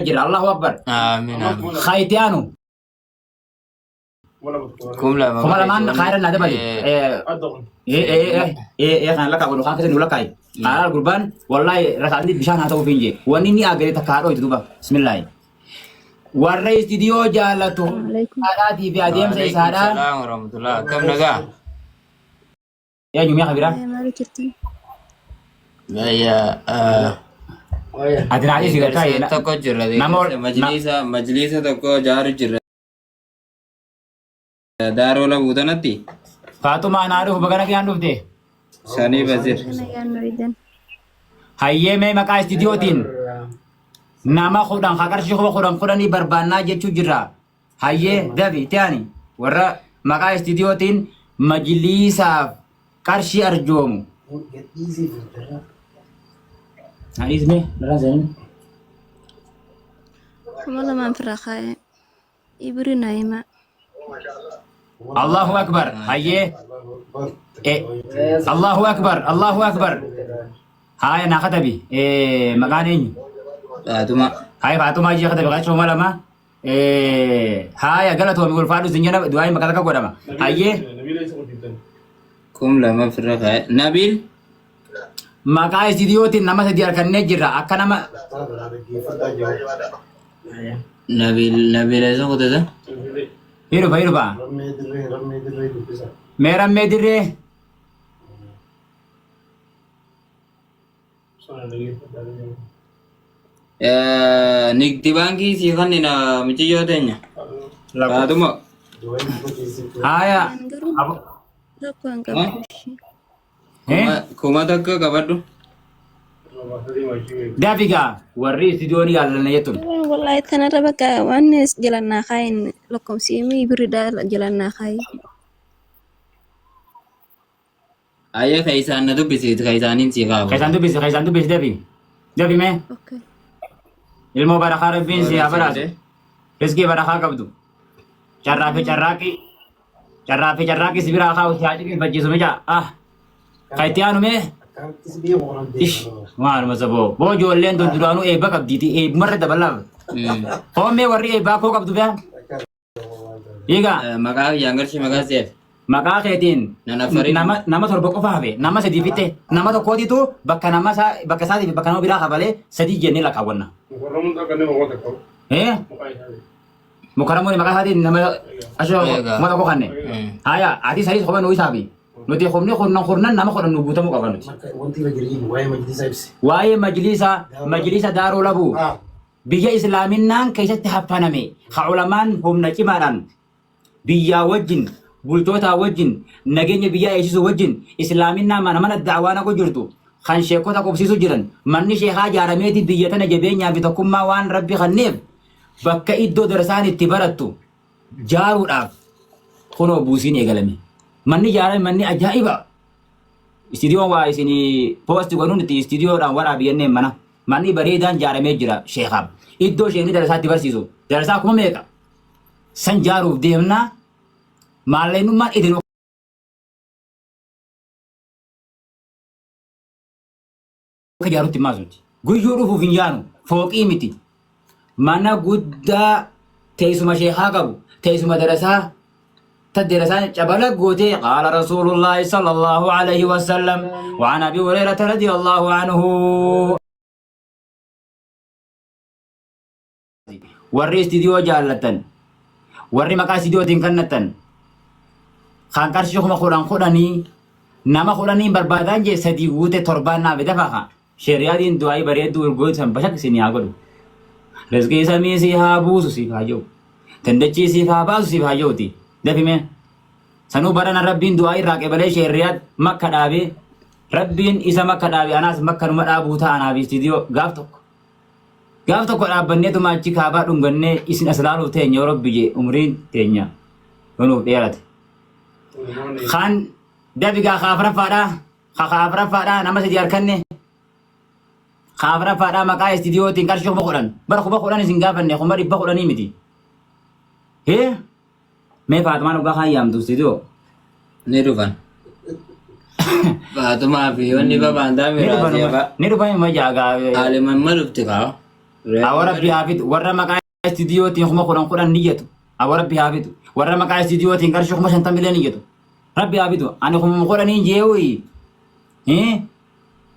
Jira. Allahu Akbar. Aamin aamin. Kaayiti aanu. 2000 2000 kaayira naa dabali. Kan lakkaa godhu kan keessatti nu lakkaayi. Kaayira gurbaan wallaahi rasaasni bishaan haa ta'uuf hin jee. Wanni inni agaree takka haa dhooytu duuba. Bismillaahi. Warra istiidiyoo jaallatu Alaikum. haadhaatii fi adeemsa Waalaikum isaadhaa. salaam warahmatullah. Akkam nagaa? Eenyu mi'a biraa? Maal jirtan? Gayyaa Ati naa dhiisi galtaa deeggarsa tokko jirra. Nama Deeggarsa majliisa majliisa tokko jaaru jirra. Daaroo labuu tanatti Faatumaa naa dhufu bagana kiyaan dhufte. sanii basir. Nagaan nu eegan. Hayyee mee maqaa istiidiyootiin nama 10 ka qarshii 10,000 10,000 barbaannaa jechuu jirra. Hayyee dafi itti aani warra maqaa istiidiyootiin majliisaaf qarshii arjoomu. Hadhiis mee narraan seenin. 2000 firraa kaa'e. Ibri Naayimaa. Allahu akbar hayyee Allahu akbar Allahu akbar haaya naa katabi maqaan eenyu? Faatuma. Haaya Faatumaa jee katabi qarshii 2000. Haaya galatoomi ulfaadhu sin jenna du'aayin bakka takka godhama. Hayyee 2000 firra kaa'e. Nabiil. Maqaa istiidiyootiin nama sadii harkannee jirra akka nama Nabiil Nabiil eessa kutata? Hirufa hirufa. Mee rammee dirree. Nigdi baankii sii kannina mucayyoo teenya. Faatuma. Haaya. An garuu tokko hin qabu. Eh? 1000 qabadhu. Dafigaa warri istiidiyoo ni yaallanna jettuun. Wallahi tanarra bakka waan jalannaa kaayin lakkoofsiimii birridhaa jalannaa kaayin. Ayyee keessaan na dubbisi keessaaniin sii kaa'u. Keessaan dubbisi keessaan dubbisi dafi. Dafi mee. Okay. Ilmoo barakaa rabbiin si haa badhaasu. Riskii barakaa qabdu. Carraa fi carraaqqii. Carraa fi carraaqqii si biraa kaa'u si haa ciqilfachiisu mica. Ah. Kan itti aanu mee. Ish. Maaluma saboo. Boo ijoolleen tun duraanuu eebba qabdiiti. Eebbumarra dabalaaf. Hoomee warri eebbaa koo qabdu bee. Egaa Maqaa kiyyaan galchi maqaa seef. Maqaa keetiin Nan affarin. nama torba qofa hafe nama sadii fitte nama tokkootitu bakka nama isaa bakka isaatii fi bakka nama biraa kafalee sadii jennee lakkaawwanna. Eh? Mukaramuun maqaa isaatiin nama ashoo Egaa. 1000 kanne. Haya ati sadii qofa nuu isaafi. Nuti humni kurnan kurnan nama 10 nu guutamuu qaba nuti. Wanti irra jiru waa'ee majlisaa ibsi. Waa'ee majliisa majliisa daaroo labuu. Biyya Islaaminnaan keessatti haffaname ka ulamaan humna cimaadhaan biyyaa wajjin bultootaa wajjin nageenya biyyaa eegsisuu wajjin Islaaminnaa mana mana da'awaa naqu jirtu kan sheekota qubsiisu jiran manni sheekaa jaarameeti biyya tana jabeenyaa fi tokkummaa waan rabbi kanneef bakka iddoo darsaan itti barattu jaaruudhaaf kunoo buusiin eegalame. Manni jaarame manni ajaa'iba. Istiidiyoon waa isin poosti godhuun itti istiidiyoodhaan waraabi jenneen mana. Manni bareedaan jaaramee jira sheekaaf. Iddoo sheekni darasaa itti barsiisu. Darasaa kuma meeqa? San jaaruuf deemnaa maallaqnummaan idin akka jaarutti hin maasuti. Guyyuu dhufuuf hin yaanu. Fooqii miti. Mana guddaa teessuma sheekaa qabu, teessuma darasaa, ta darasaa cabala gootee qaala rasuulullaahi sallallahu alayhi wasallam waan abi hurayrata radiyallahu anhu. Warri istiidiyoo jaallattan, warri maqaa istiidiyootiin kannattan, kan qarshii 10,000 10,000 nama 10n barbaadaan jee sadii guute torbaan naaf dafa kaa. Sheriyaadiin du'aayii bareedduu urgootu san bashaq isin haa godhu. Rizqii samii si haa buusu siif haa jiru. Tandachii siif haa baasu siif haa jiruuti. Dafi mee. Sanuu barana rabbiin du'aa irraa qebalee sheerriyaad makka dhaabee rabbiin isa makka dhaabe anaas makka numa dhaabuu ta'a anaaf istiidiyoo gaaf tokko. Gaaf tokko dhaabbanneetuma achi kaabaa dhungannee isin as laaluuf teenya yoo rabbi jee umriin teenya yoo nuuf dheerate. Kan dafi gaa ka afraffaadhaa ka ka afraffaadhaa nama sadii harkanne ka afraffaadhaa maqaa istiidiyootiin qarshii 10,000 bara 10,000 isin gaafanne 110,000 miti. Hee mee Faatumaan dhugaa kaan yaamtu istiidiyoo. Ni dhufan. Faatumaa fi wanni babaan Ni dhufan taamiraasii ni dhufan ma jaagaa. Aaliman ma dhufti kaa. Awwa rabbi haa fidu. Warra maqaa istiidiyootiin 10,000 10,000 niyyatu. Awwa rabbi haa fidu. Warra maqaa istiidiyootiin qarshii 50,000 illee niyyatu. Rabbi haa fidu. Ani 10,000 jeewi.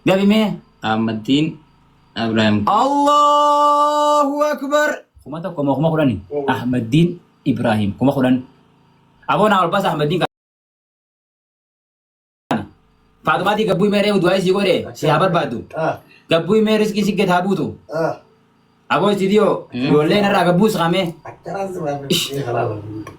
Gabi mee. Ahmaddiin Ibrahim. Allahu Akbar. 1,000 moo 10,000? Ahmaddiin Ibrahim 10,000. Aboo naa ol baasa Ahmaddiin kana. Faaxumaatii gabbuu mee reefu du'aa isii godhe si haa barbaaddu. Gabbuu mee riskii si gad haa buutu. Aboo istiidiyoo ijoollee narraa gabbuu siqamee.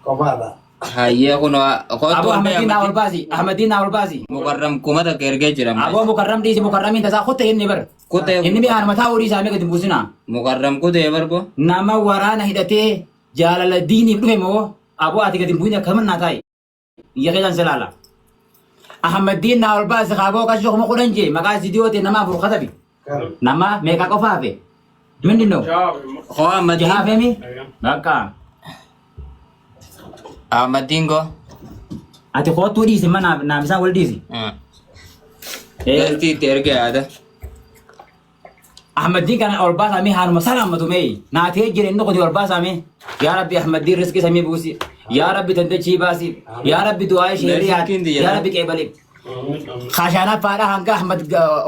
Kophaadha. Hayyee kun Aboo kootu Ahmaddiin naa ol baasi. Ahmaddiin naa ol baasi. Mukarram 1,000 ergee jira. Aboo mukarram dhiisi mukarramiin tasaa kutte inni bar. Kutee Inni mi'aan mataa horii isaa meeqa itti buusinaa. Mukarram kutee barbo. Nama waraana hidhatee jaalala diiniif dhufe moo aboo ati gadi hin bu'in akkasumas naa taa'i. Iyya keessan si laala. Ahmaddiin naa ol baasi kaaboo qarshii 10,000 jee maqaa istiidiyootiin nama afur katabi. Nama meeqa qofa hafe? Mindin ነው? Koo Ahmaddiin. Jaha hafeemi? Bakka. Ahmaddiin koo. Ati koottuu dhiisi mana naaf isaan wal dhiisi. Galtii itti ergee yaada. Ahmaddiin kana ol baasamee haaluma salaammatu mee naatee jira inni kuni ol baasamee yaa rabbi Ahmaddiin riskii samii buusi yaa rabbi dandachii baasi yaa rabbi du'aa ishee riyaati yaa rabbi qeebali. Kashaana faadha hanga Ahmad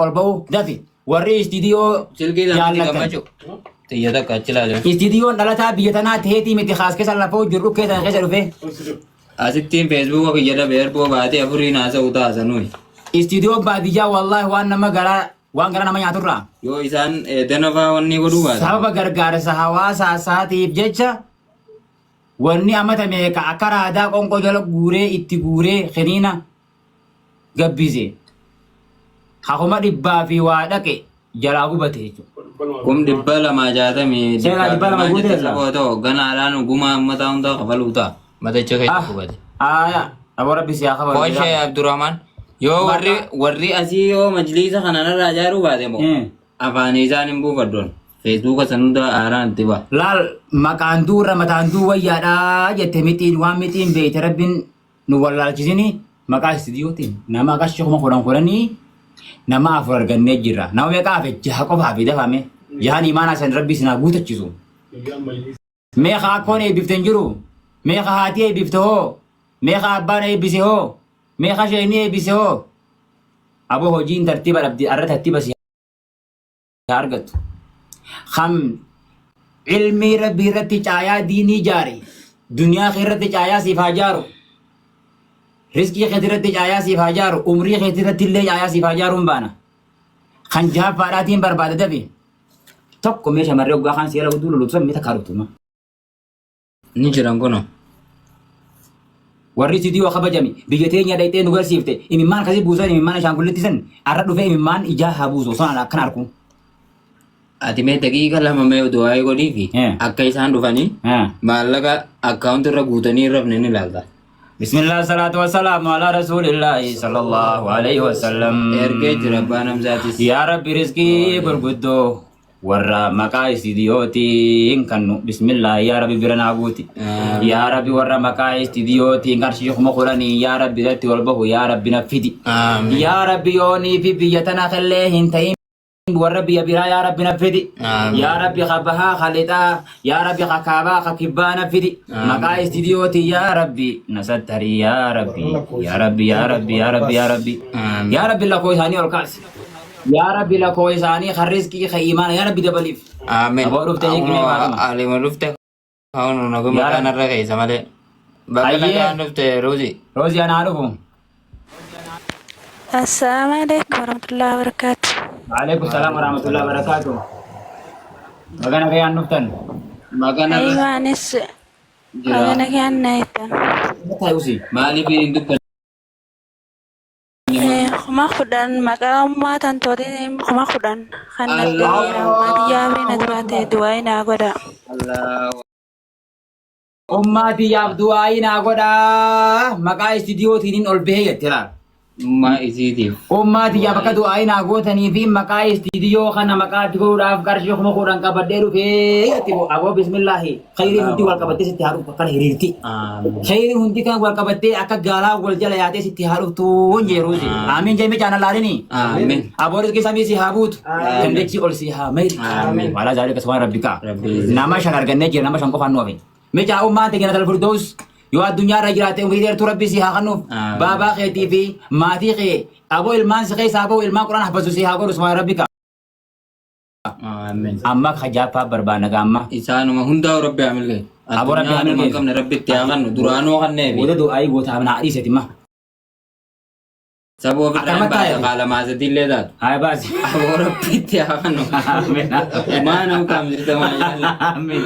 ol ba'u dafi warri istiidiyoo Silkii lamatti jaallatan. gammachuu. Xiyya takka achi ilaalu. Istiidiyoon dhalataa biyya tanaa ta'eetii miti kaas keessa lafoo jiru keessa keessa dhufe. Asittiin feesbuuka kiyya dhabe erboo baatee afuriin haasa'u taasanuyi. Istiidiyoon baadiyyaa wallaahi waan nama garaa waan gara nama nyaaturraa. Yoo isaan dana fa'aa wanni godhuu baatan. Sababa gargaarsa hawaasaa isaatiif jecha wanni amata meeqa akka raadaa qonqoo jala guuree itti guuree kiniina gabbise. Hakuma dhibbaa fi waa dhaqe jalaa gubate jechuudha. 260,000 Seeraa 200 guutee jira. Saboo ta'u ganaadhaan gumaa uummataa hundaa kafaluu ta'a. Matacha keessa gubate. Aayaa aboo rabbi si haa kabalu. Qoshee Abdurrahman yoo warri asii yoo majliisa kana narraa ijaaruu baate moo afaan isaan hin buufaddoon feesbuuka san hunda haaraan itti ba'a. Laal maqaan duurra mataan duu wayyaadhaa jette mixiin waan mixiin beeyte rabbiin nu wallaalchisini maqaa istiidiyootiin nama qarshii 10,000 10,000 nama afur argannee jirra. Nama meeqa hafe jaha qofa hafe dafame. Jahan imaanaa san rabbi isin haa guutachisu. Meeqa akkoon eebbifte hin jiru. Meeqa haati eebbifte hoo. Meeqa abbaan eebbise hoo. Meeqa sheekni eebbise hoo. Aboo hojiin tartiiba dhabdi arra tartiiba si haa argattu. Kan ilmii rabbii irratti caayaa diinii jaare duniyaa kee irratti caayaa siif haa jaaru. Riskii keetii irratti caayaa siif haa jaaru. Umrii keetii irratti illee caayaa siif haa jaaruun baana. Kan jahaffaadhaatiin barbaada dafi. Tokko mee shamarree hoggaa kaan seera guutuu lolutu san mee takkaa dhuftu. Ni jiran kunoo. Warri istiidiyoo kabajami biyya teenya dhayxee nu garsiifte imimmaan akkasii buusan imimmaan ashaangullitti san arra dhufee imimmaan ijaa haa buusu osoo ana akkana arku. Ati mee daqiiqa lama mee du'aayii godhiifi akka isaan dhufanii maallaqa akkaawunti irra guutanii hin rafne ni ilaalta. Bismillah salatu wassalamu ala rasulillahi sallallahu alaihi wasallam. Ergee jira abbaan Hamzaatis. Yaa Rabbi rizqii gurguddoo warra maqaa istiidiyootiin kannu bismillah yaa Rabbi bira naa guuti. Yaa Rabbi warra maqaa istiidiyootiin qarshii 10,000 yaa Rabbi irratti ol bahu yaa Rabbi na fidi. Amiin. Yaa Rabbi yoonii fi biyya tana kellee hin ta'in warra biyya biraa yaa Rabbi na fidi. Amiin. Yaa Rabbi ka bahaa ka lixaa yaa Rabbi ka kaabaa ka kibbaa na fidi. Amiin. Maqaa istiidiyootiin yaa Rabbi na sattari yaa Rabbi yaa Rabbi yaa Rabbi yaa Rabbi yaa Rabbi. Amiin. Yaa Rabbi lakkoo isaanii ol kaasi. Yaa Rabbi lakkoo isaanii kan rizqii kan imaana yaa Rabbi dabaliif. Amiin. Aboo dhufte hiikni Faatuma. Alima dhufte kaa'uun naguma Yaa Rabbi. kanarra keessa malee. Bakka Ayyee. nagaan dhufte Ruuzi. Roozii anaa dhufu. Assalamu alaikum warahmatullahi wabarakatuh. Waalaikum salaam warahmatullahi wabarakatuh. Baga nagayaan dhuftan. Maqaan irra Aywa anis jira. baga nagaan na jettan. Taa'usi. Maaliif hin dubbanne? 10,000 maqaa ummaa tantootiin 10,000 kan argameera. Ummaa tiyyaa fi na duraa ta'e du'aa naa godha. Allah. Ummaa tiyyaaf du'aayii naa godhaa maqaa istiidiyootiin ol bahee jette laal. Ummaa isiitiif. Ummaa tiyya bakka du'aa'ii naa gootanii fi maqaa istiidiyoo kana maqaa itti godhuudhaaf qarshii 10,000 qabadhee dhufee itti aboo bismillaahi khayriin hundi wal qabattee sitti haa dhuftu akkana hiriirti. Amiin. Khayriin hundi kan wal qabattee akka gaalaa wal jala yaatee sitti haa dhuftu jeeruusi. Amiin jee micaan allaalini. Amiin. Aboo rizqii samii si haa buutu. Dandeettii ol si haa mayri. Amiin. Waalaa zaalika subhaan rabbika. Rabbi. Nama shan argannee jira nama shan qofaan nu hafe. Micaa ummaan te jannatal firdaus yoo addunyaa irra jiraate umrii dheertuu rabbi si haa kennuuf Amiin. baabaa keetii fi maatii kee aboo ilmaan si keessaa bahu ilmaan quraan hafazu si haa godhu subhaan rabbika. Amiin. Amma kajaaffaa barbaanna gaamma. Isaanuma hundaa rabbi haa milkeessu. Aboo Rabbi haa Addunyaa dhuma hin milkeessu. qabne rabbi itti haa kennu. Duraanuu kanneefi. Booda du'aayii goota naa dhiiseti ma. Saboo ofirraa hin Akkamatti baasa taa'e? qaalamaa sadiillee taatu. Haa baasi. Aboo rabbi itti haa kennu. Amiin. Maa nama kaamsita maa yaala. Amiin.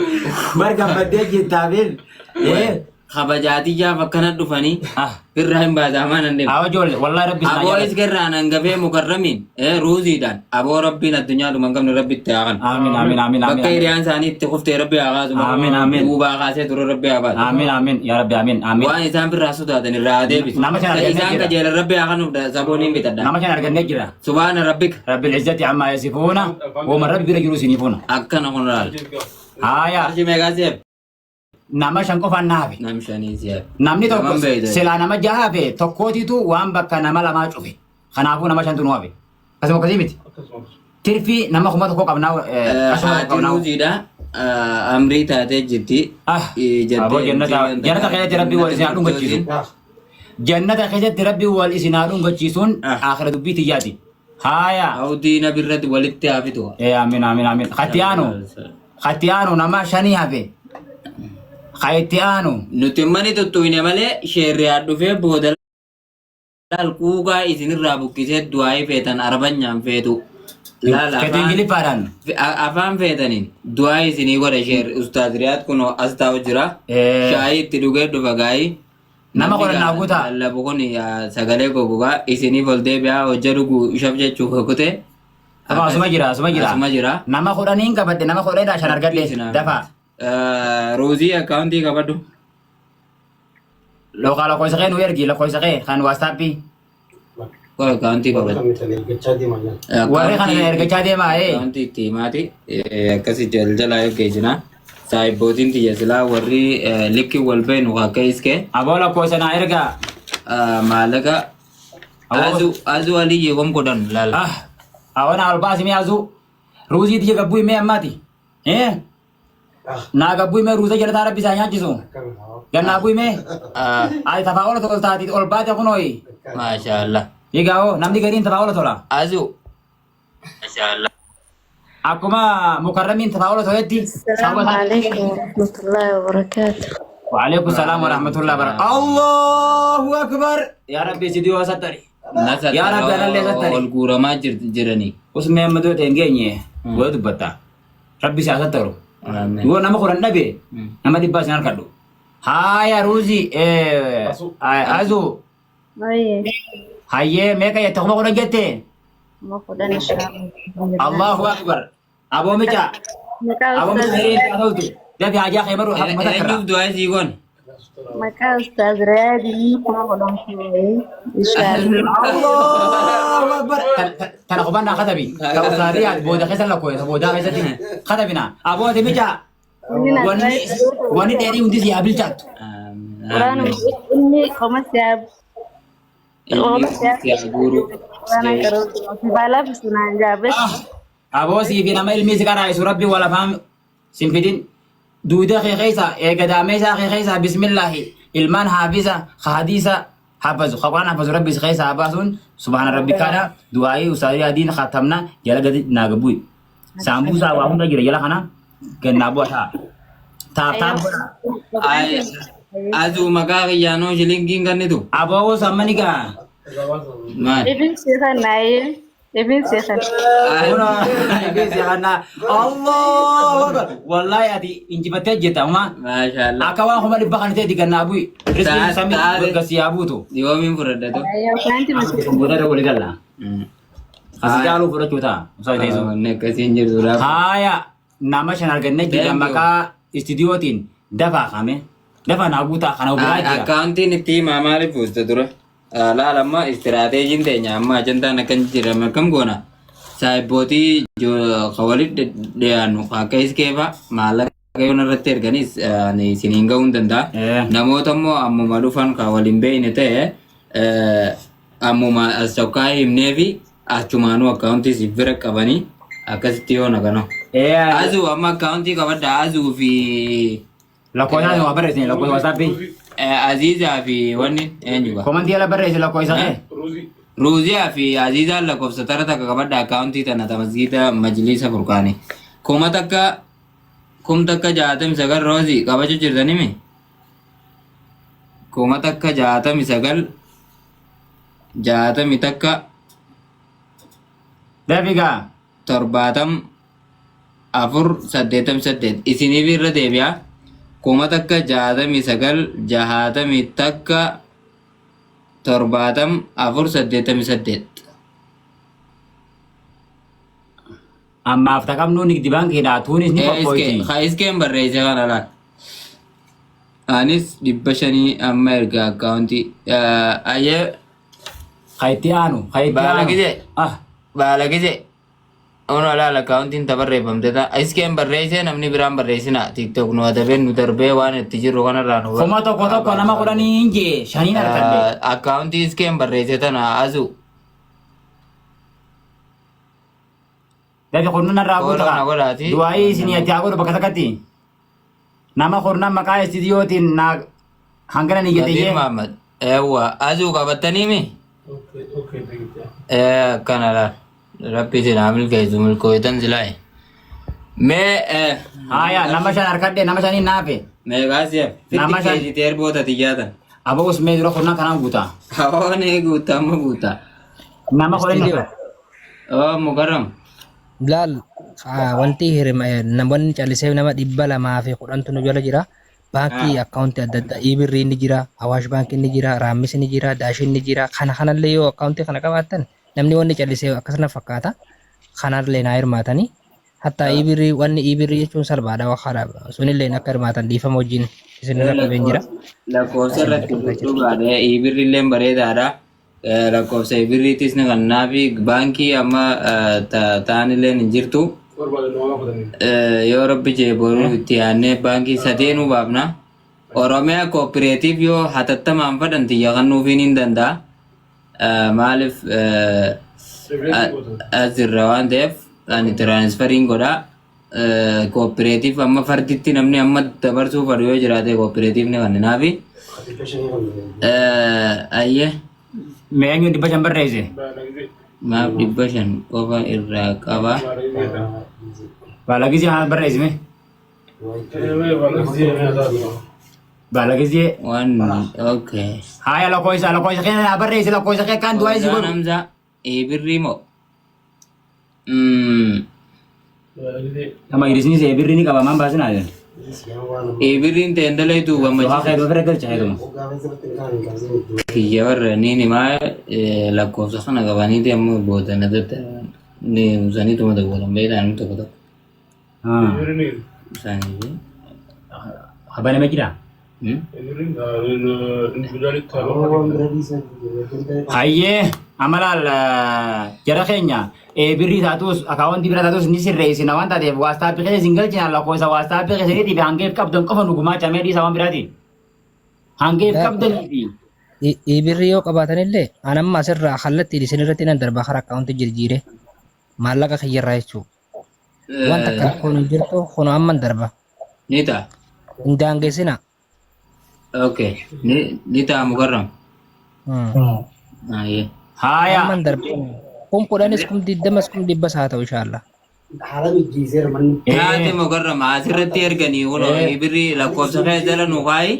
Bar gammaddee jirtaa bil. Eh. Kabajaatiyyaaf akkana dhufanii Ah. birraa hin baasaa maa nan deemu. Haa ijoollee wallahi rabbi isin haa Aboo jaalatu. iskerraan hangafee mukarramiin ruuziidhaan aboo rabbiin addunyaa dhuma hin qabne rabbi itti haa kennu. Amiin amiin amiin Bakka amiin. hiriyaan isaanii itti kuftee rabbi haa kaasu. Amiin, amiin. Duubaa kaasee ture rabbi haa baasu. Amiin amiin yaa rabbi amiin amiin. Waan isaan birraa sodaatan irraa haa deebisu. Nama sana argannee Isaan jira. qajeelan rabbi haa kennuuf saboon hin bitadha. Nama shan argannee jira. Subhaana rabbika Rabbil izzati amma yasifuuna. Wama rabbi bira jiru isiniifuuna. akkana kun laal. Haaya Qarshii meeqaa si'eef? nama shan qofaan na hafe. Nam shanii si'eef. Namni tokko Naman beeyta. silaa nama jaha hafe tokkootitu waan bakka nama lamaa cufe. Kanaafuu nama shantu nu hafe. Akkasuma akkasii miti. Tirfii nama 1000 qabnaa akkasuma Haati qabnaa. ruuziidha. Amrii taatee jirti. Ah, aboo jannata jannata keessatti rabbi wal isin haa dhungachiisu. Jannata keessatti rabbi wal isin haa dhungachiisuun aakhira dubbii tiyyaati. Haaya. Hawdii nabi irratti walitti haa fitu. Eh, amiin amiin amiin. Katti aanu. Katti aanu nama shanii hafe. Ka itti aanu. Nuti mani tuttuqne malee sheerri haa dhufee booda laal quuqaa isinirraa buqqisee du'aa'ii feetan arbanyaan feetu. Laal Ketu afaan Ingiliffaadhaan. afaan feetaniin du'aa isinii godha sheerri ustaaz Riyaad kun as taa'u jira. Eh. Shaayii itti dhugee dhufa gaayii. Nama kudhan naa guutaa. Lallabu kun sagalee gogogaa isiniif ol deebi'aa hojja dhugu shaf jechuuf kute. Asuma jira asuma jira. Asuma jira. Nama kudhaniin qabadhe nama kudhanidha shan argadhe dafaa. Ruuzii akkaawuntii qabadhu. Lokaa lakkoofsa kee nu ergi lakkoofsa kee kan waastaappii. Koo akkaawuntii qabadhu. Warri kana na ergachaa deemaa ee. Akkaawuntii itti himaati. Akkasi jaljalaa eeggeessina. Saahibbootiin tiyya silaa warri likki wal beenu akka iskee Aboo lakkoofsa naa ergaa. maallaqa Aboo. azuu azuu aliyyee kom godhan laala. Ah, awana ol baasi mee azuu. Ruuzii tiyya gabbuu himee ammaati. Eh? Naa gabbuu himee ruuza jalataa rabbi isaa nyaachisu. Gannaa bu'ii mee. Ati tafaa ola toltaati ol baate kunooyi. Maashaallah. Egaa hoo namni gariin tafaa ola tola. Azuu. Maashaallah. Akkuma mukarramiin tafaa ola toletti. السلام عليكم ورحمة الله وبركاته. وعليكم السلام ورحمة الله وبركاته. الله أكبر. يا ربي سيدي وستري. Nasa Yaa Rabbi anallee sattari. ol guuramaa jiranii. Usmee amma du'e hin geenye. Wala dubbatta. Rabbi si haa sattaru. Amiin. Yoo nama kudhan dhabe nama dhibbaa sin harkadhu. Haaya ruuzii azuu أي hayyee meeqa jette 10,000 jette? ما خدنا إن شاء الله. Allahu akbar. Aboo mica. مكا Aboo mica أستاذ hireen haa toltu. Dafi hajaa kee maruu haquma takka Eenyuuf du'aa isii goon? مكا أستاذ رياضي ما خدنا إن شاء الله. Allahu akbar. Tana qofaan naa katabi. Ta usaariyaat booda keessa lakkoo ta boodaa keessatti katabina. Aboo ati mica. Wanni wanni dheerii hundi si haa bilchaattu. قرآن إني خمس ياب Ilmi si haa guuru. قرآن بالا بسنا جابس. Aboo sii fi nama ilmi si qaraa'isu rabbi wal afaan sin fidin. Duuda kee keessa eegadaamee isaa kee keessa bismillaahi ilmaan haafisa hadiisa hafazu quraan hafazu rabbi si keessa haa baasuun subhaana rabbi kaadha du'aayii usaarii adiin khatamna jala gadi naa gabbu'i. Saambuusaa waa hunda jira jala kana gannaa bu'a ta'a. Taaf taaf godha. Azuu maqaa kiyyaanoo shilingiin kennitu. Aboo sammani gaa. Maal? ابن شيخنا ابن شيخنا. Allahu akbar. Wallahi ati injifattee jirta uma. Maashaallah. Akka waan 100,000 kana ta'e gannaa bu'i. Riskiin samii gasii haa buutu. Yoomiin fudhadhatu? أيوة كانت مسكينة. Booda walii galla. Asi caaluu fudhachuu ta'a. Osoo hin teessu. Wanni akkasiin jirtu lafa. Haaya nama shan argannee jirra Thank you. maqaa istiidiyootiin dafaa kame. Dafa naa guutaa kana biraa jira. Akkaawuntiin itti himaa maaliif buuste dura? Laal amma istiraateejiin teenya amma ajandaan akkan jijjiirame akkam goona. Saahibbootii ka walitti dhiyaannu akka iskeefa maallaqa yoon irratti erganis ani isiniin ga'uu hin danda'a. Namoota immoo ammuma dhufan ka waliin beekne ta'e ammuma as tokkaa himnee fi achumaanuu akkaawuntii siif bira qabanii akkasitti yoo nagano. Azuu amma akkaawuntii qabadda Azuu fi Lakkoofsa waa barreessine lakkoofsa WhatsAppii. Aziizaa fi wanni eenyu ba? Komantii ala barreesse lakkoofsa kee. Ruuziyaa fi Aziizaan lakkoofsa tara takka qabadha akkaawuntii tana ta masgiida majliisa furqaanii. 1000 1069 Roozii qabachuu jirtanimi? 1069 61 Dafigaa. 70 4 88 isiniif irra deebi'a. 1069 61 70 4 88. Ammaaf taqabnuu nigdi baankiidha. Tuunis ni qophooyti. Ka iskeen barreesse kana laal. Anis 500 amma erga akkaawuntii ayyee. Ka itti aanu. Ka itti Baala aanu. gizee. Ah. Baala gizee. Ono laal akkaawuntiin ta barreeffamte ta'a. Iskeen barreessee namni biraan barreessina. TikTok nu adabee nu darbee waan itti jirru kanarraa nu 1000 tokko nama 10 hin jee shaniin harkadhe. Akkaawuntii iskeen barreesse tana azu. Dafi kurnan irraa Kooloo guutaa. na godhaati. Du'aayii isinii ati haa godhu bakka takkatti. Nama kurnan maqaa istiidiyootiin naa hangana ni jette Kadir jee. Mahammad. Eewwa azuu qabattanii mi? Ee akkana laal. Rabbi isin haa milkeessu milkooytan silaayi. Mee Haaya nama shan harkadhe nama shaniin naafe. meeqaa si'af? Nama Fitti shan. keessitii erboota xiyyaatan. Aboo usmee dura kurnan kanaan guutaa. Hawaani guutaa amma guutaa. Nama 10 Istiidiyoo. Oo Mukarram. Laal wanti namoonni callisee nama 210tu nu jala jira. Baankii akkaawuntii adda addaa Ibirrii ni jira, Awaash baankii ni jira, Raammis ni jira, Daashin ni jira. Kana kanallee yoo akkaawuntii kana qabaattan namni wanni callisee akkasuma fakkaata. Kanallee naa hirmaatanii. Hatta Ibirrii wanni Ibirrii jechuun salphaadha wakkaadha. Sunillee akka hirmaatan dhiifama wajjin isinirra qabeen jira. Lakkoofsa irratti dhugaadha. Ibirri illee bareedaadha. Lakkoofsa ibirriitis ni kannaafi baankii amma ta'anillee hin jirtu. Yoo rabbi jee boruu itti yaadnee baankii sadeenuu baafna. Oromiyaa kooppireetiif yoo hatattamaan fadhan tiyya kennuufiin hin danda'a. Maaliif as jirra waan ta'eef ani tiraansferiin godha. Kooppireetiif amma farditti namni amma dabarsuu fadhu yoo jiraate kooppireetiifni kenninaafi. Ayyee. Mee eenyu 500 barreesse? Maaf 500 qofa irraa qaba. Baala gizee haa barreesse mee? Baala gizee. Waan okay. Haaya lakkoofsa lakkoofsa kee naa barreesse lakkoofsa kee kan du'aa isii Odaa godhu. Hamza birrii moo? Nama irisni see birri ni qaba maan baasinaa jedhan. Birriin ta'e dalaytu Waa gammachiisa. kee ofirra galcha heeduma. Kiyya warra ni himaa lakkoofsa kana qabaniiti amma booda na ni usaniituma dawwalan beektaa namni tokko tokko. Isaanii. Habaname jira. Hayyee amalaal jara keenya birrii taatus akaawwantii bira taatus ni sirreessina waan taateef waastaappii keessa isin galchina lakkoofsa waastaappii keessaniitiif hangeef qabdan qofa nu gumaachamee dhiisa waan biraati. Hangeef qabdanii fi Birrii yoo qabaatanillee an amma asirraa kallattiin isin irratti nan darba karaa akkaawuntii jirjiire maallaqa kiyyarraa jechuudha. Waan takka rakkoon hin jirtu kun amman darba. Ni ta'a. Hin daangesina. Okay. Ni ta'a Mukarram. Ayyee. Haaya. Amman darba. 10,000s 20,000s 100,000s haa ta'u inshaAllah. Haala mijjeesseera manni. Taate Mukarram asirratti erganii kun birrii lakkoofsa kee jala nu kaayi.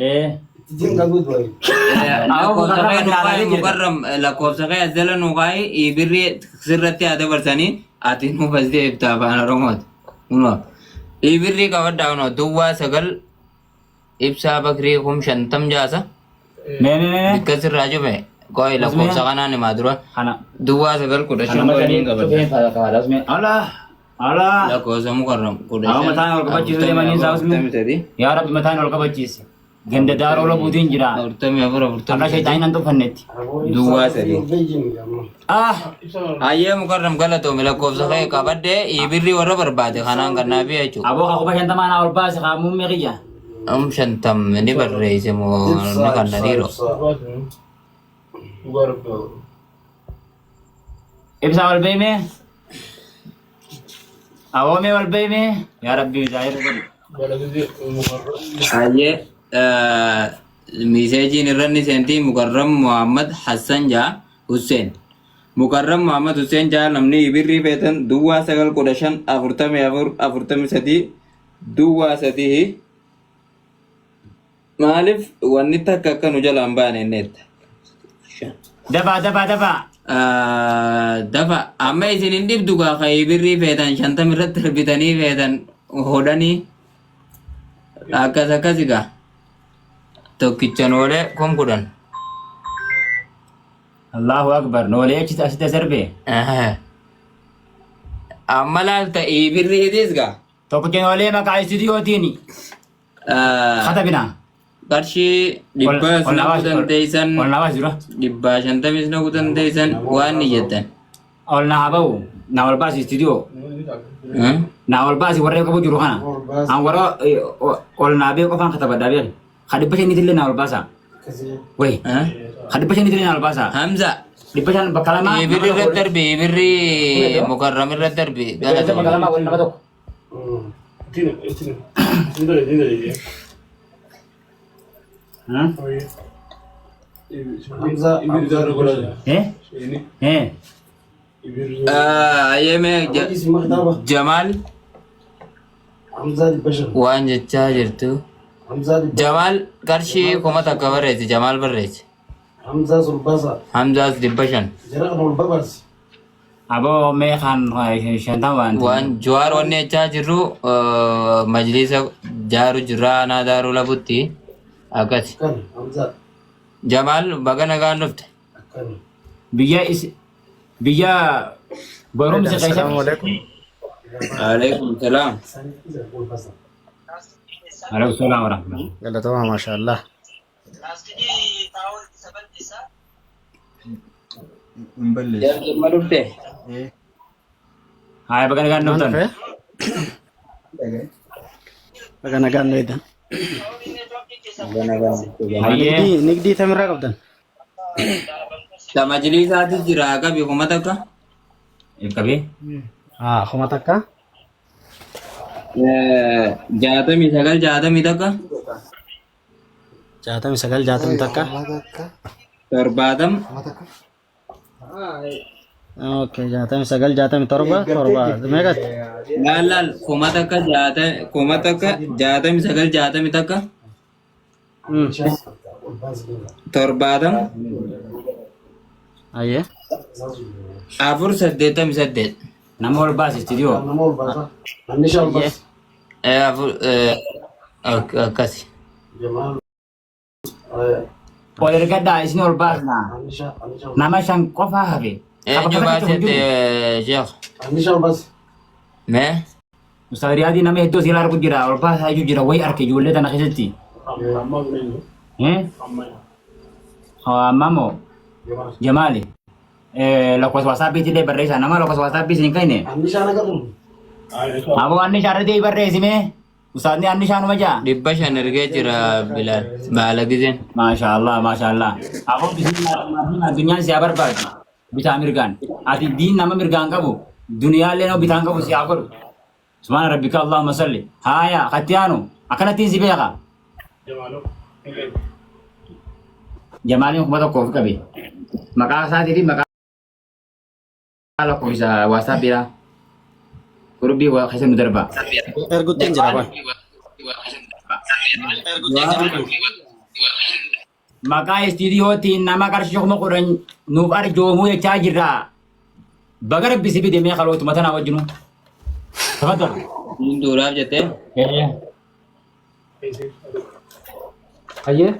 Lakkoofsa kee nu kaayi Mukarram lakkoofsa kee jala nu kaayi birrii sirratti haa dabarsanii ati nu basdee ibta afaan Oromooti. Kunoo birrii qabadhaa kunoo duwwaa 9 ibsaa bakrii 50,000 jaasa. Mee mee mee. Bikka sirraa cufe qo'i lakkoofsa kanaan himaa dura Kana. duwwaa 9 15 Nama waliin qabadha. Alaa. Alaa. Lakkoofsa Mukarram 15. Amma mataan ol qabachiisuu deemanii isaa usme. 43. Yaa Rabbi mataan ol qabachiisi. Ganda daaroo labuutiin jira. 44 Akka 43 shayxaaniin nan tuffannetti. Duwwaa 3. Ah! Hayyee Mukarram galatoomi lakkoofsa kee qabadhee ibirri warra barbaade kanaan kannaafi jechuudha. Aboo kaa kuma shantamaa naa ol baase kaa muummee kiyya. Am shantam ni barreesse moo ni kanna dhiiroo. Ibsaa wal beekmee? Aboo mee wal beekmee? Yaa Rabbi zaahira godhi. Hayyee miseejiin irra ni seentii Mukarram Muhammad Hassan jaa Hussein. Mukarram Muhammad Hussein jaa namni ibirrii feetan duwwaa 9 15 44 43 duwwaa 3 maaliif wanni takka akka nu jalaan baane inneetta. Dafaa dafaa dafaa. Dafa amma isin hin dhibdu gaa kan birrii feetan 50 irratti darbitanii feetan hodhanii akkas akkasi gaa tokkichan oolee 10,000. Allahu akbar noolee achi asitti as darbee. Amma laalta birriitis gaa. Tokkicha noolee maqaa istuudiyootiin katabina. Qarshii dhibba Ol na kutan teessan ol naa baasi dura. 150s na kutan teessan waan ni jettan. Ol naa bahu naa ol baasi istuudiyoo. Naa ol baasi warra qabu jiru kana. An warra ol naa bee qofaan katabadhaa beeki. Ka 500tillee naa ol baasa. Wayi. Ka 500tillee naa ol baasa. Hamza. 500 bakka lamaa. Ibirri irra darbi ibirri Mukarram irra darbi 500 bakka lamaa wal nama tokko. Eh? Eh? Ayyeme Jamaal waan jechaa jirtu. Jamaal qarshii 1000 barreessi Jamaal barreessi. Hamzaas 500. Aboo mee kan 50 waan. Waan Jawaar wanni jechaa jirru majlisa jaaru jirra aanaa daaruu labutti akkasi. Jamaal baga nagaan dhufte. Biyya is biyya barumsi Assalamu keessatti. alaikum. Alaikum salaam. Alaikum salaam wa rahmatullah. Galatoomaa maashaallah. Hin balleessu. Jalqabma dhufte. Haaya baga nagaan Maan dhuftan. dhufe? Baga nagaan nu eedan. Baga nagaan dhufte Jamaal. Hayyee. Nigdii nigdii tamirraa qabdan? Ta majlisaatu jira qabi 1000. Qabee. Haa 1000. 69 61. 69 61. 70. Okay 69 67 7 meeqatti? Laal laal 1000 1000 69 61 70 Ayyee. 4 88. Nama ol baasi istiidiyoo. Ayyee. Afur akkasi. Ol ergadhaa isin ol baasna. Nama shan qofaa hafe. Eenyu Bakka takka hin jiru. baasette Sheekh? Mee? Ustaaz Riyaadii nama hedduu asii argu jira. Ol baasaa iyyuu jira. Wayi arke ijoollee tana keessatti. Eh? Amma moo? Jamaali. Lakkoofsa waasaappiitti illee barreessaa. Nama lakkoofsa waasaappii isin hin kenne. Aboo anni shaarratee barreessime. Ustaazni anni shaanuma jaa. 500 ergee jira Bilaal. Baala gizeen. Maasha Allah, maasha Allah. Aboo bismillah addunyaan si haa barbaadu. Bitaa mirgaan. Ati diin nama mirgaan qabu. Duniyaallee nama bitaan qabu si haa godhu. Subhaana rabbika Allahumma salli. Haaya, kattiyaanu. Akkanattiin si beeka. Jamaaliin 1000 of qabe. Maqaa isaatii fi maqaa lakkoofsa waasaappiidha. Gurbii waa keessa nu darba. Ergutti hin jira qoy. Maqaa istiidiyootiin nama qarshii 10,000 nuuf arjoomuu jechaa jirra. Baga rabbi si fide mee kalootuma tanaa wajjinu. Tafaddal. Duulaaf jettee? Ayyee.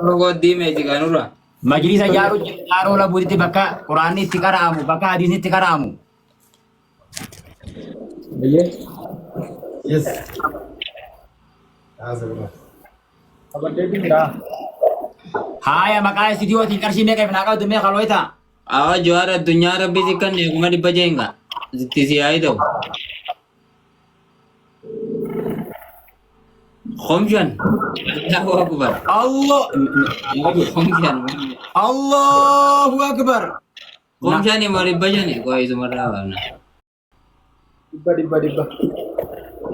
Rogoddii meeti kanurra. Majlisa ijaaruu jira Daaroo Labuutitti bakka Quraanni itti qara'amu bakka hadiisni itti qara'amu. Ayyee. Yes. Qabaddeetiin jira. Haaya maqaa istiidiyootiin qarshii meeqa ifnaa qabdu mee kalooyta? Awa Jawaar addunyaa rabbi si kanne 500,000 jenga. Sitti si haa ta'u. 5,000. Allahu akbar. Allah 5,000. Allahu akbar. 5,000 immoo 500 qo'ee isumarraa baafna. Dhibba dhibba dhibba.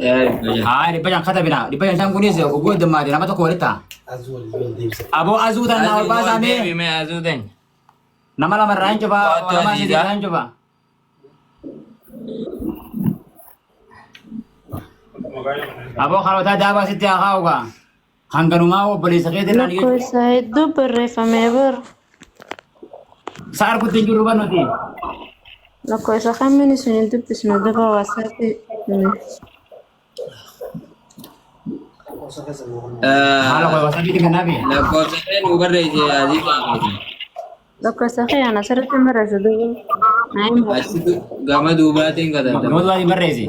Yaa 500. Haaya 500 katabina. 500 kunis oguu heddummaate nama tokko walitti ta'a. Azuu wal deebisa. Aboo azuu tan naa ol baasaa mee. Deebi mee azuu tan. Nama lama irraa hin cufaa, Waattu nama sadii aziizaa. irraa hin cufaa. Aboo karootaa daabaa sitti haa kaa'u gaa. Hanganumaa obboleessa keetiin naan jechuudha. Lakkoofsa hedduu barreeffamee bara. Sa argutti hin jirru banuti. Lakkoofsa kamiin isin hin dubbisnu duba waasaapii. Haala koo wasabiitiin kannaafi. Lakkoofsa kee nuu barreessi aziizaa keeti. Lakkoofsa kee ana asirratti hin barreessu duba. Naa hin Achi gama duubaatiin katabda. Gama duubaatiin barreessi.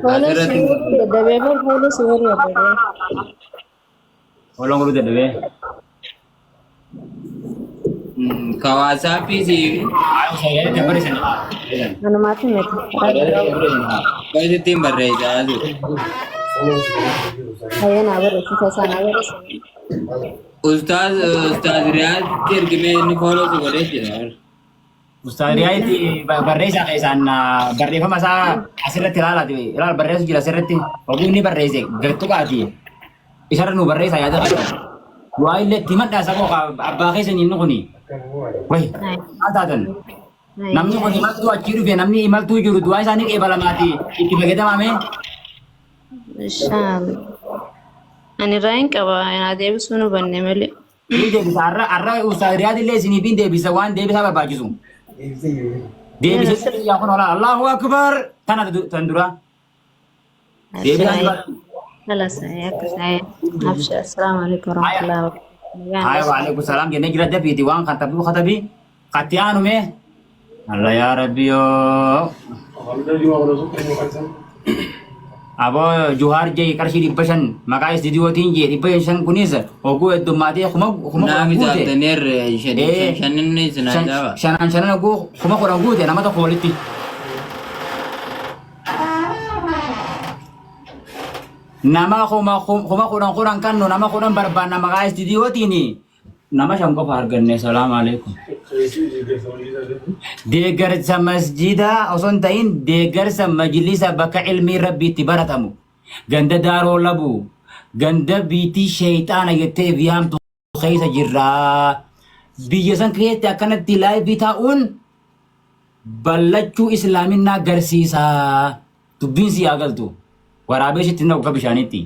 Fuula Asirratti si warri dadhabee bar fuula si warri dadhabee. Oloon godhuu dadhabee. Ka waasaappii si Sagaleetti barreessan. Anumaatti miti. Akkasittiin barreessa azuu. Hayyee naa barreessi isaa naa barreessi. Ustaaz Ustaaz Riyaaditti ergimee inni fooloo si godhee jira. Ustaaz Riyaaditti barreessaa keessaan barreeffama isaa asirratti ilaalaati. Ilaal barreessu jira asirratti. Oguu inni barreesse gartuqaati. Isarra nu barreessaa yaada qaba. Waa illee itti himadhaa saboo abbaa keessan inni kuni. Wayi maal taatan? Namni kun imaltuu achii dhufe namni imaltuu jiru du'aa isaanii qeebalamaati itti fayyadamame. Inshallah. Ani irraa hin qaba naa deebisuu nu banne malee. Ni deebisa har'a har'a Ustaaz Riyaad illee isiniif hin deebisa waan deebisaa barbaachisu. Deebisee yaa kun hola Allahu Akbar tana tan dura. Deebisaa ni barbaachisa. Halas akka saayee. Abshir assalaamu alaikum warahmatullahi wabarakatuh. Haaya wa alaikum salaam jennee jira dafiiti waan kan tabii katabii katti aanume. Allah yaa Rabbi yoo. Aboo Juhaar jee qarshii 500 maqaa istiidiyootiin jee 500 kunis oguu heddummaatee kuma kuma Naa kudhan guute. bisaabtaneer shaninni isin hajaaba. Shanan shanan oguu 10,000 guute nama tokko walitti. Nama 10,000 10,000 kannu nama 10 barbaanna maqaa istiidiyootiin nama 5 qofa arganne salaamu alaikum. Deeggarsa masjidaa osoo hin ta'in deeggarsa majlisa bakka ilmii rabbii itti baratamu. Ganda daaroo labu ganda biitii sheeyxaana jettee biyaamtu keessa jirra. Biyya san keessatti akkanatti laayivii taa'uun ballachuu islaaminaa garsiisa. Dubbiin si haa galtu. Waraabee sitti naqu akka bishaaniitti.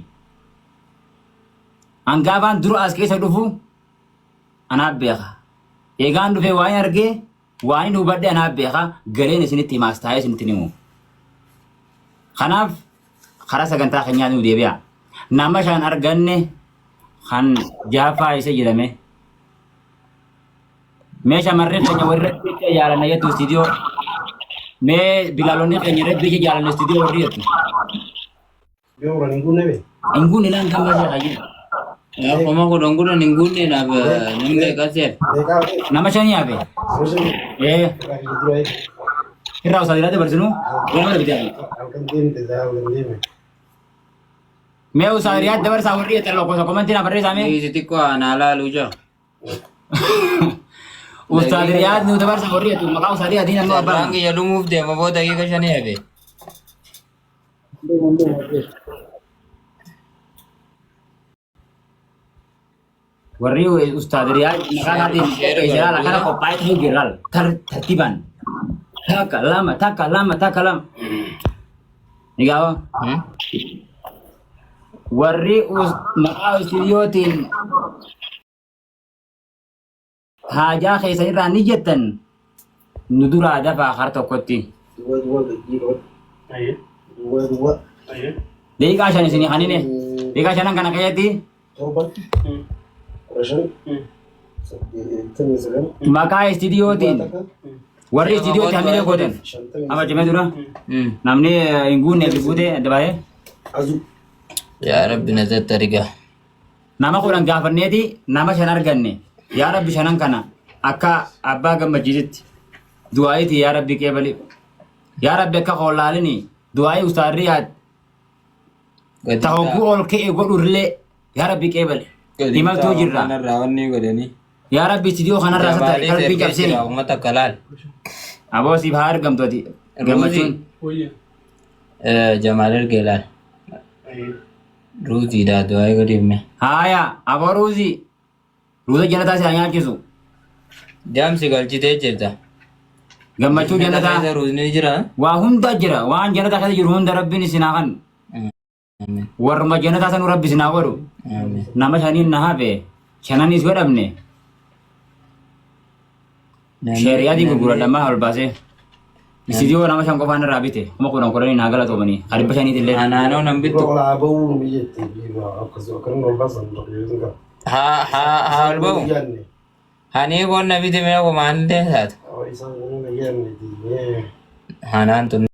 Hangaafaan dura as keessa dhufu anaaf beeka. Eegaan dhufee waan hin argee waan hin hubadhe anaaf beeka galeen isinitti himaas taa'ee isinitti himu. Kanaaf karaa sagantaa keenyaa nu deebi'a. Nama 5 arganne kan jaaffaa isa jedhame. Mee shamarri keenya warri rabbi jecha jaalanna jettu istiidiyoo. Mee bilaalonni keenya rabbi jecha jaalanna istiidiyoo warri jettu. Yoo hin guunne Hin guunne laan kan baasee qayyee. 10,000 10,000 hin guunne naaf namni meeqa seef. Nama shanii hafe. Ee. Irraa osoo jiraate barsinuu. Nama darbite. Mee osoo riyaad dabarsaa warri jettan lakkoofsa komantii na barreessaa mee. Dhiisi xiqqoo anaa laaluu jira. Ustaad Riyaad nu dabarsa warri jettu maqaa Ustaad Riyaadiin amma Carraan barbaadna. kiyya dhumuuf deema boo daqiiqa shanii hafe. Warri Ustaad Riyaad maqaa isaatiin qopheesse laala kana qophaa'ee ta'uu jira laala tartiibaan. Takka lama takka lama takka lama. Ni gaafa. Warri maqaa istiidiyootiin haajaa keessan irraa ni jettan nu duraa dafaa har tokkotti. Duwwaa duwwaa gaddii qabadhu. Duwwaa duwwaa. Daqiiqaa 5 isinii kanine. Daqiiqaa shanan kana keessatti 7 15 89 maqaa istiidiyootiin warri istiidiyootti hamilee gootan. Amma cimee dura namni hin guunne fi guute adda baay'ee. Azuu. Yaa Rabbi na tattarigaa. Nama 10 gaafanneeti nama 5 arganne. Yaa Rabbi shanan kana akka abbaa gammachiisitti du'aayitii yaa Rabbi qeebali. Yaa Rabbi akka koollaalini du'aayii Ustaad Riyaad Gadi ta hogguu ol ka'e godhurlee yaa Rabbi qeebali. Gadi Imaltuu jirra. Kanarraa wanni godhanii. Yaa Rabbi istidiyoo kanarraa Jamaalis satari qalbii ergee cabsini. jira uummata akka laal. Aboo siif haa argamtu ati gammachuun. Wayya. Jamaal ergee laal. Ruuziidha du'aa godhiif mee. Haaya aboo ruuzii. Ruuza jannataa si haa nyaachisu. Jaamsi galchitee jirta. Gammachuu Jannata jannataa. keessa ruuzni jira. Waa hunda jira. Waan jannataa keessa jiru hunda Rabbiin isin haa kennu. Amiin. Warruma jannataa sanuu Rabbi isin haa godhu. Amiin. Nama shaniin na hafe shananis godhamne Namni sheeriyaatiin namni gurguradha maa ol baasee. Istidiyoo nama 5 qofaan irraa bite 10,010,000 naa galatoomanii ka 500 illee. Anaanoo nan bittu. Haa haa haa ol ba'u. Hanii koon na bite mee komaan illee taatu. Hanaan tun.